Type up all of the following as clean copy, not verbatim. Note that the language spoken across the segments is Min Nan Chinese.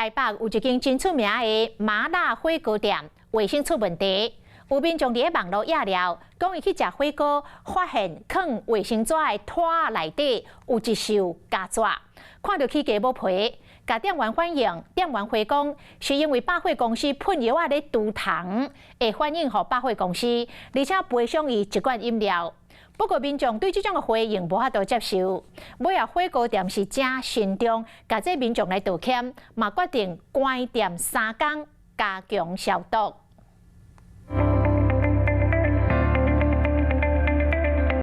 台北有一間真出名的麻辣火鍋店，衛生出問題。有民眾佇咧網路掖料，講伊去食火鍋，發現囥衛生紙的拖內底有一束膠紙，看著起雞母皮，共店員反映，店員回講是因為百貨公司噴藥仔咧除蟲，會反映予百貨公司，而且賠償伊一罐飲料。不過民眾對這種的回應無法度接受，尾仔火鍋店是誠慎重，共這民眾來道歉，嘛決定關店3工，加強消毒。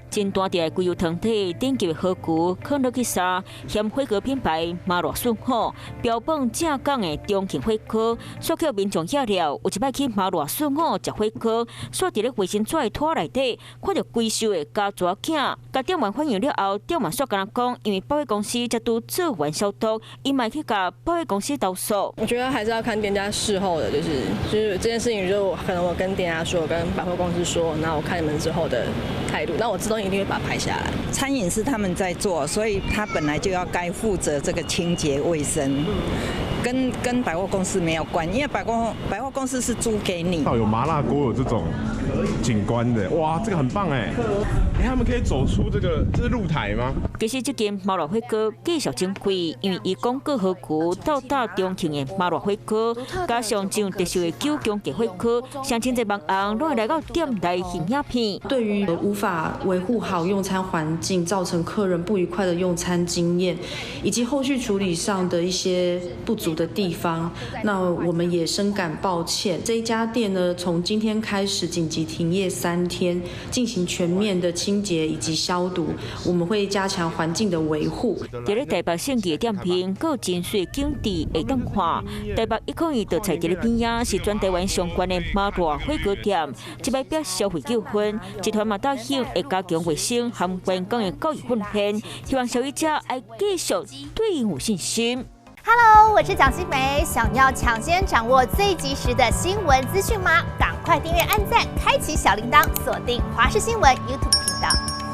真大塊的龜油湯體，頂級的火鍋，囥落去沙，嫌火鍋品牌麻辣順好，標榜正港的重慶火鍋，煞予民眾掖料，有一擺去麻辣順好食火鍋，煞佇咧衛生紙的拖內底看著規束的膠紙仔，共店員反映了後，店員煞敢若講，因為百貨公司才拄做完消毒，伊嘛會去共百貨公司投訴。我覺得還是要看店家事後的，就是這件事情，就可能我跟店家說，我跟百貨公司說，那我看你們之後的態度，那我自動一定會把它拍下來。餐飲是他們在做，所以他本來就要該負責這個清潔衛生，跟百貨公司沒有關，因為百貨公司是租給你。有麻辣鍋有這種景觀的，哇，這個很棒哎！他們可以走出這個，這是露台嗎？其實這間麻辣火鍋價數真貴，因為伊廣告火鍋到達重慶的麻辣火鍋，加上這種特色的九宮格火鍋，相信這網紅攏會來到店內翕影片。對於無法維護好用餐環境，造成客人不愉快的用餐經驗，以及後續處理上的一些不足的地方，那我們也深感抱歉。這一家店呢，從今天開始緊急停業3天，進行全面的清潔以及消毒，我們會加強環境的維護。佇咧台北勝義的店面，閣有真媠景致會當看。台北102的菜佇咧邊仔，是全台灣上懸的麻辣火鍋店。這擺變消費糾紛，集團嘛答應會加強衛生和員工的教育訓練，希望消費者愛繼續對𪜶有信心。 Hello，我是蔣新梅，想要搶先掌握最及時的新聞資訊嗎？趕快訂閱、按讚、開啟小鈴鐺，鎖定華視新聞 YouTube 頻道。